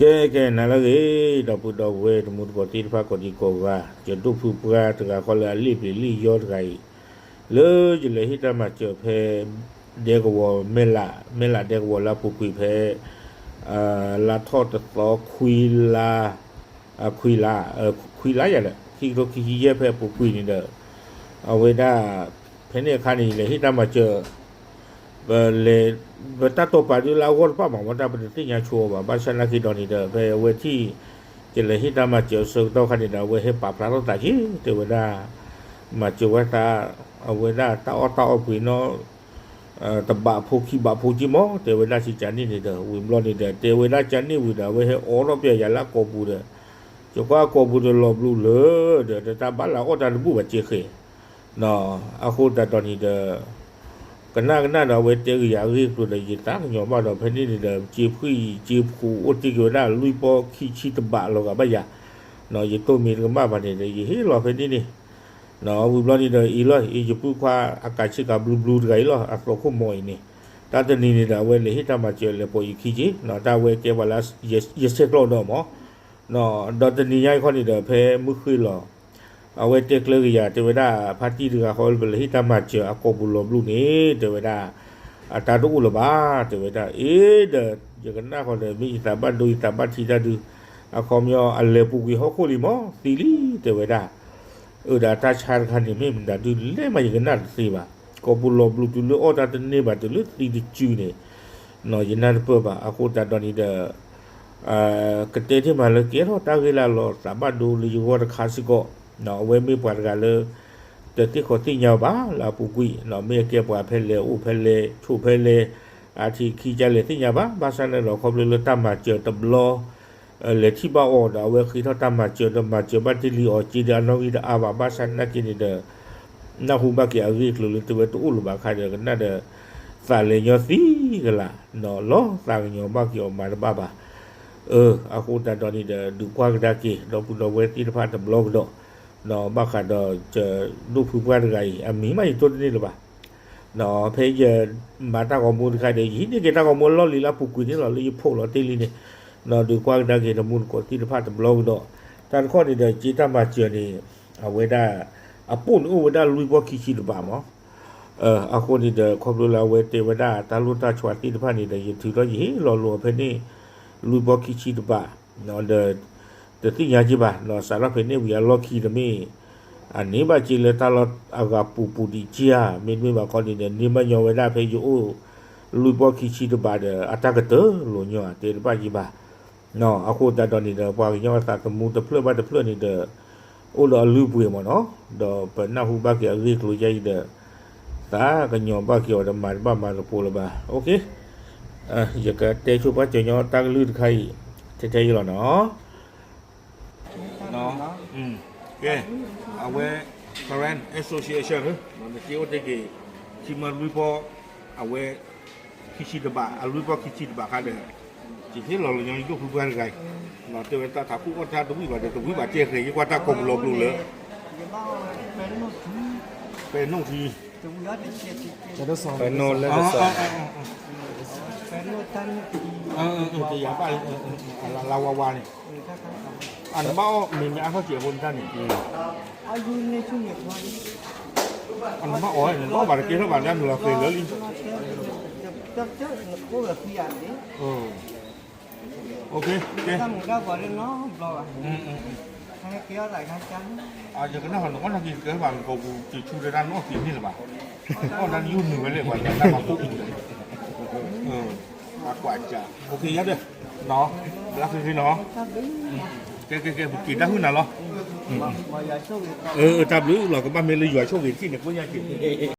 ကဲ ကဲ နၤလၢအဂ့ၤ ဒီပုၢ်ဒီဝဲၢ်တံၤသကိးသ့ၣ်တဖၣ်ကိးဒံကိးဂၤ, ယဒိၣ်ဖုပှၢ်တဂၤဃီလၢအလ့ၣ်ပျံၤလ့ၣ်ယီတဂၤအံၤ, လၢယလဲၤဟ့ၣ်တၢ်မၤစၢၤဖဲ ဒဲကဝီၤ မဲၢ်လး မဲၢ်လးဒဲကဝီၤလၢအပူၤကွံာ်ဖဲ လါထီၣ်တသီခွံလါ ခွံလါ ခွံလါယၤဒီး ခံကထိခံဆံယဲၢ်ဖဲအပူၤကွံာ်န့ၣ်ဒီး အဝဲဒၣ် ဖဲန့ၣ်အခါန့ၣ် ယလဲၤဟ့ၣ်တၢ်မၤစၢၤ ပလဲၤ ပတၢ်တိာ်ပာ်ဒုးလၢအဂီၢ်တဖၣ်မး မ့ၢ်တၢ်ပတသ့ၣ်ညါဆိအီၤဘၣ် ဘၣ်ဆၣ်နာ်က့ဒီးန့ၣ်ဒီး ဖဲအဝဲထံၣ် ယလဲၤဟ့ၣ်တၢ်မၤစၢၤအဆၢကတီၢ်ခါန့ၣ်ဒီး အဝဲဟဲပာ်ဖျါထီၣ်သးက့ၤ တဲဝဲဒၣ် မၤစၢၤဝဲသး အဝဲဒၣ်တၢ်အီၣ်တၢ်အီပှ့ၤနီၣ် တဘးဖိခံဘးဖိက့မး တဲဝဲဒၣ်စ့ၢ်ကီးန့ၣ်န့ၣ်ဒီး ဝံၤဘျီန့ၣ်ဒီး တဲဝဲဒၣ်ကန့ၣ်ဝံၤဒီး အဝဲဟဲအိးထီၣ်ပယၤယၤလၢအကိာ်ပူၤဒီး ယကွၢ်အကိာ်ပူၤတလီၤဘျူးလၢဒီး တၢ်ဘၣ်လၢအအီၣ်တၢ်တဘူၣ်ဘၣ်စ့ၢ်ကီး အဃိသတးဒီးန့ၣ်ဒီး ကနၣ်ကနၣ်ဒီးအဝဲတဲကယၤအဂ့ၢ်အကျိၤဒီး ယသးကညီၤဘၣ်ဒီး ဖဲန့ၣ်န့ၣ်ဒီး စ့ဖှံစ့ဖှူးအိၣ်တ့ၢ်က့ၤဝဲဒၣ်လွံၢ်ပီၢ်ခံဆံတဘးလီၤဂာ်ဘၣ်ယၤ, ယတိၢ်မံၤတကမၣ်ဘၣ်န့ၣ်ဒီး ယဟ့ၣ်လီၤဖဲန့ၣ်န့ၣ် ဝံၤဘျီန့ၣ်ဒီး အံၤလီၤ အံၤယပုၢ်ခွါအကးဆ့ကၤဘျုးဘျုးတဂၤအံၤလီၤ အသီခိၣ်မီၤအံၤန့ၣ်, တၢ်တနံၤန့ၣ်ဒီး အဝဲလဲၤဟ့ၣ်တၢ်မၤစၢၤလဲၤပိာ်ယခံက့ၤ တၢ်ဝဲကဲပှၤလၢ ယဆဲးကျိးဒီးမး ဒီးတနံၤညါအံၤခီန့ၣ်ဒီး ဖဲမုၢ်ဃ့ၢ်လီၤ အဝဲတဲကျၢၤကယၤ တဲဝဲဒၣ် ဖါတံၢ်တဂၤဃီ ပလဲၤဟ့ၣ်တၢ်မၤစၢၤအကိာ်ပူၤလီၤဘျူးန့ၣ် တဲဝဲဒၣ် အတၢ်တအိၣ်လၢၤဘၣ် တဲဝဲဒၣ် အ့ဒီး ယကနၣ်ဃီဒီး မ့ၢ်ယသးဘၣ်ဒိယသးဘၣ်ထံးတၢ်ဒုး အခီပညီအလဲၤပူၤကွံာ်ဟီၣ်ခိၣ်လံမး သံလံ တဲဝဲဒၣ် အၢဒီးအတၢ်ဆါတခါန့ၣ် မ့ၢ်မတၤဒုးလဲၣ်မး ယကနၣ်တသ့ဘၣ်, ကိာ်ပူၤလီၤဘျူးတုၤလၢအီၣ်တၢ်တန့ၢ်ဘၣ် တုၤလၢသံတစုန့ၣ် ယနၢ်တပၢၢ်ဘၣ် အဃိသတးဒီးန့ၣ်ဒီး ကတဲတ့ၢ်မးလၢကဲထီၣ်တၢ်ဂ့ၢ်လၢလီၤသးဘၣ်ဒိလၢယဂီၢ်တခါစ့ၢ်ကီး, အဝဲမ့ၢ်ပှၤတဂၤလၢ တသ့ၣ်ခီသ့ၣ်ညါဘၣ်လၢအပူၤကွံာ်, မ့ၢ်အကဲပှၤဖဲလဲၣ်အိၣ်ဖဲလဲၣ်ဆိးဖဲလဲၣ် အထံးခံကလဲၣ်သ့ၣ်ညါဘၣ်, ဘၣ်ဆၣ်န့ၣ်ဒီး ခီဖျိလၢတၢ်မၤစၢၤတဘျီ လဲၤထံၣ်ဘၣ်အီၤဒီး အဝဲဃ့ထီၣ်တၢ်မၤစၢၤဒီး မၤစၢၤဘၣ်တ့ၢ်လံအီၤ စ့ဒီးအနီၣ်ဂံၢ်တအါဘၣ်, ဘၣ်ဆၣ်သနာ်က့န့ၣ်ဒီး နၢ်ဟူဘၣ်က့ၤအဂ့ၢ်အကျိၤလၢတဲဝဲတအိၣ်လၢၤဘၣ်အခါဒီး ကနၣ်ဒီး သးလဲၤညီသံကလာ်, လီၤသးကညီၤဘၣ်က့ၤအီၤမၤတဘၣ်ဘၣ်. အဃိသတးဒီးန့ၣ်ဒီး ဒုးကွၢ်ကဒါက့ၤ ဒီပုၢ်ဒီဝဲၢ်သ့ၣ်တဖၣ်တဘျီကဒီး, ဘၣ်ဃးဒီး ဒိၣ်ဖုပှၢ်တဂၤအံၤ အမံၤမးယတိၢ်တန့ၢ်လၢၤဘၣ်. ဖဲယမၤတၢ်ဂီၤမူတခါဒီး ယဟံးန့ၢ်က့ၤတၢ်ဂီၤမူအလီၢ်လံၤလၢအပူၤကွံာ်န့ၣ်လီၤ လၢယဖိးလီၤတ့ၢ်လံန့ၣ်, ဒုးကွၢ်ကဒါက့ၤ တံၤသကိးသ့ၣ်တဖၣ်တဘျီကဒီး, တၢ်တခီန့ၣ်ဒီး စ့တၢ်မၤစၢၤန့ၣ် အဝဲဒၣ် အပိၢ်န့ၣ်အိၣ်ဝဲဒၣ်လွံၢ်ပီၢ်ခံဆံတဘးမး အဃိန့ၣ်ဒီး ခီဖျိလၢအဝဲတဲဝဲဒၣ်တၢ်လိၣ်တၢ်ဆီသ့ၣ်တဖၣ်န့ၣ်ဒီး ယထုးထီၣ်ယဟ့ၣ်လီၤလိာ်အီၤဖဲန့ၣ် လွံၢ်ပီၢ်ခံဆံတဘး, ဒီး တသ့ၣ်ညါက့ၤဘၣ်, စးထီၣ်ဖဲန့ၣ်ဝံၤအလီၢ်ခံတမ့ၢ် အန့ၢ်ဘၣ်က့ၤလၢတၢ်လီၢ်အဂၤပူၤပူၤဒံးက့ဧါ, မ့တမ့ၢ်ဘၣ်ခီန့ၣ်ဒီး န့ၢ်ဘၣ်ညီဝဲဒၣ်ဖဲယအိၣ် လွံၢ်ပီၢ်ခံဆံတဘးဒီး အတၢ်ကတၢၢ်လိာ်ညီဧါ တဲတဘၣ်က့ၤဘၣ်. အဃိသတးဒီးန့ၣ်ဒီး ပှၤကညီအသးသမူတဖျၢၣ်ဘၣ်တဖျၢၣ်န့ၣ်ဒီး အိၣ်ဒီးအလုၢ်အပှ့ၤမ့ၢ်နီၤ, ဒီးပနၢ်ဟူဘၣ်က့ၤအဂ့ၢ်အကျိၤယါအံၤဒီး သးကညီၤဘၣ်က့ၤအီၤဒီးမၤတဘၣ်မၤတပိၤလၢၤဘၣ်. ယကတဲဆိပှၢ်ကညီတၢ်ကလုၢ်တခါအံၤ ထဲထဲအံၤလီၤနီၤ. ကဲ, အဝဲ Karen Association ဧၢ, နက့ၤအိၣ်တ့ၢ်က့ၤ ခံမၢလွံၢ်ပီၢ်, အဝဲ ခံဆံတဘး, အလွံၢ်ပီၢ်ခံဆံတဘးခါဒီး ယဟ့ၣ်လီၤလၢညီယဒိၣ်ဖုပှၢ်တဂၤအံၤ, တဲဝဲတၢ်ထးခိၣ်အီၣ်တၢ်တဝံၣ်ဘၣ်ဒီး တဝံၣ်ဘၣ်ကဲဃဲၤ ယကွၢ်တၢ်ကိာ်ပူၤလီၤဘျူးလၢ ပဲနိၣ်ထံ ပဲနိၣ်လဲၣ် တယၤဘၣ် လါဝါဝါန့ၣ် အနဘၣ်အီၣ်မ့ၤမ့ၢ်အါထီၣ်စဲးဖိနတၢ်န့ၣ် အနဘၣ်အီၣ်န့ၣ် ဘၣ်ဘၣ်တကဲထီၣ်ဘၣ် နမုၢ်လီၤဃဲၤလၢလံ ကဲ ယကနၣ်ဟီနအီၣ်နာ်က့ၤကဲဘၣ် နကိာ်ပူၤတဆူတၢ်နအီၣ်က့ၤန့ၣ်လၢၤဘၣ် အီၣ်တၢ်နယူၢ်နုာ်ဝဲလၢပှၤတၢ်မၤခိၣ်ပူၤဒီး အကွၢ်စၢ် ယၤဒီး ဘျါဃ့ဃ့နီၤ ကဲ ကဲ ကဲ ပက့ၤတၢ်ဟုၣ်နၤလီၤ တၢ်ဘျုးလီၤ ကဘၣ်မ့ၢ်လၢယွၤဆိၣ်ဂ့ၤထံၣ်န့ၣ် ကိညါက့ၤ